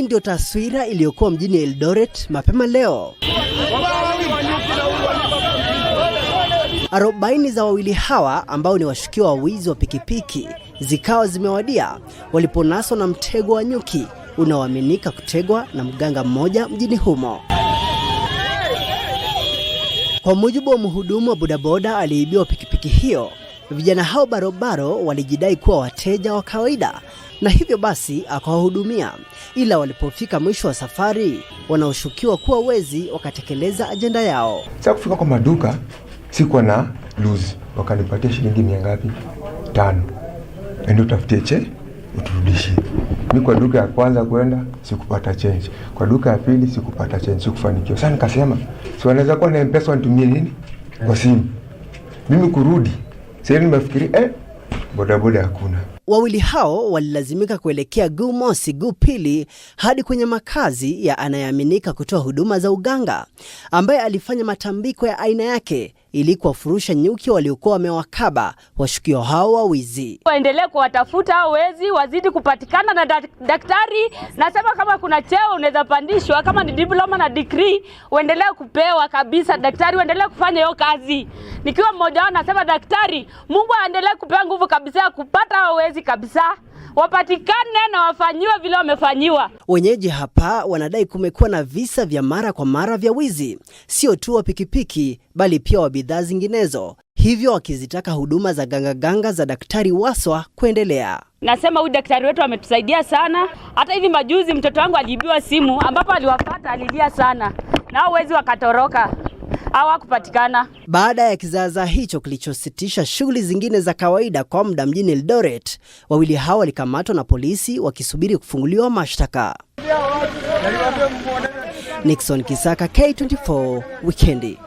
ndio taswira iliyokuwa mjini Eldoret mapema leo. 40 za wawili hawa ambao ni washukiwa wa wizi wa pikipiki zikawa zimewadia waliponaswa na mtego wa nyuki unaoaminika kutegwa na mganga mmoja mjini humo. Kwa mujibu wa mhudumu wa bodaboda aliyeibiwa pikipiki hiyo, vijana hao barobaro walijidai kuwa wateja wa kawaida na hivyo basi akawahudumia, ila walipofika mwisho wa safari, wanaoshukiwa kuwa wezi wakatekeleza ajenda yao. Sasa kufika kwa maduka sikuwa na loose, wakanipatia shilingi mia ngapi? 5, ende utafutie che uturudishie. Mi kwa duka ya kwanza kwenda sikupata change, kwa duka ya pili sikupata change, sikufanikiwa. Sasa nikasema si wanaweza kuwa na M-Pesa wanitumie nini kwa simu, mimi kurudi sasa nimefikiri bodaboda hakuna. Wawili hao walilazimika kuelekea guu mosi guu pili hadi kwenye makazi ya anayeaminika kutoa huduma za uganga ambaye alifanya matambiko ya aina yake ili kuwafurusha nyuki waliokuwa wamewakaba washukiwa hao wa wizi. Waendelee kuwatafuta hao wezi, wazidi kupatikana na daktari. Nasema kama kuna cheo unaweza pandishwa, kama ni diploma na degree uendelee kupewa kabisa. Daktari uendelee kufanya hiyo kazi. Nikiwa mmoja wao nasema daktari, Mungu aendelee kupewa nguvu kabisa ya kupata hao wezi kabisa, wapatikane na wafanyiwe vile wamefanyiwa. Wenyeji hapa wanadai kumekuwa na visa vya mara kwa mara vya wizi, sio tu wa pikipiki bali pia wa bidhaa zinginezo, hivyo wakizitaka huduma za gangaganga za Daktari Waswa kuendelea. Nasema huyu daktari wetu ametusaidia sana. Hata hivi majuzi mtoto wangu aliibiwa simu, ambapo aliwapata alilia sana, na hao wezi wakatoroka, hawakupatikana. Baada ya kizaazaa hicho kilichositisha shughuli zingine za kawaida kwa muda mjini Eldoret, wawili hao walikamatwa na polisi wakisubiri kufunguliwa mashtaka. Nixon Kisaka, K24, Wikendi.